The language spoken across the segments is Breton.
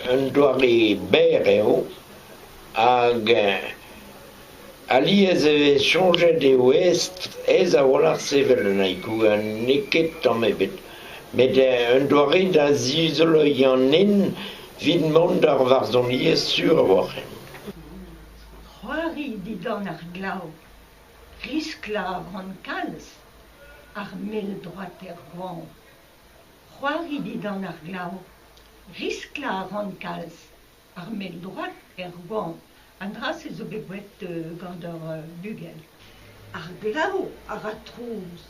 Un doare berr eo hag alies e vez soñjet eo aes aes a-walc'h sevel un haiku ha n'eo ket tamm ebet met un doare da zizoloiñ an nen evit mont d'ar varzhoniezh sur a-walc'h eo. C'hoari dindan ar glav, Risklañ a ran kalz ar mell-droad er goañv. C'hoari dindan ar glav, Risklañ a ran kalz ar mell-droad er goañv. An dra-se zo bet graet gant ur bugel. Ar glav a ra trouz,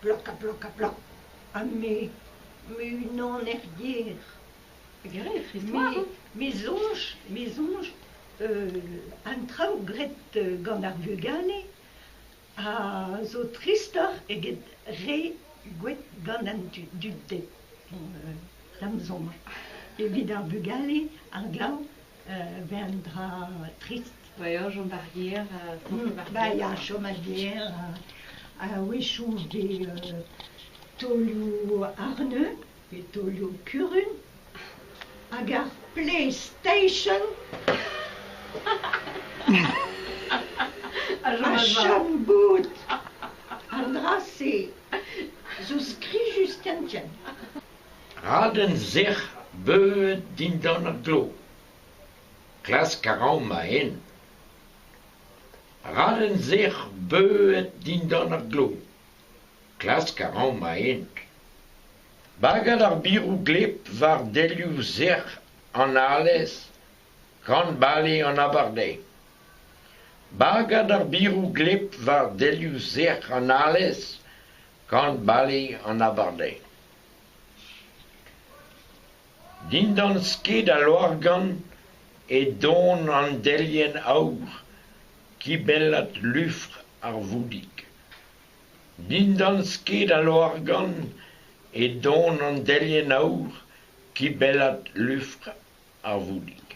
plok ha plok ha plok, ha me ma-unan er gêr. Me soñj, me soñj an traoù graet gant ar vugale a zo tristoc'h eget re graet gant an dud da'm soñj. Evit ar vugale ar glav 'vez un dra trist. Ba ya, chom 'ba 'r gêr. Ba ya, chom er gêr a-wechoù 'vez taolioù arnev pe taolioù kurun hag ar PlayStation a chom bout. An dra-se zo skrijus ken-ken. Raden sec'h beuzet dindan ar glav. Klask a ran ma hent. Raden sec'h beuzet dindan ar glav. Klask a ran ma hent. Bagad ar biroù gleb war delioù sec'h an alez gant bale an abardaez. Bagad ar biroù gleb war delioù sec'h an alez gant bale an abardaez. Dindan sked al loar-gann e don an delienn aour kibellat lufr ar voudig. Dindan sked al loar-gann e don an delienn aour kibellat lufr ar voudig.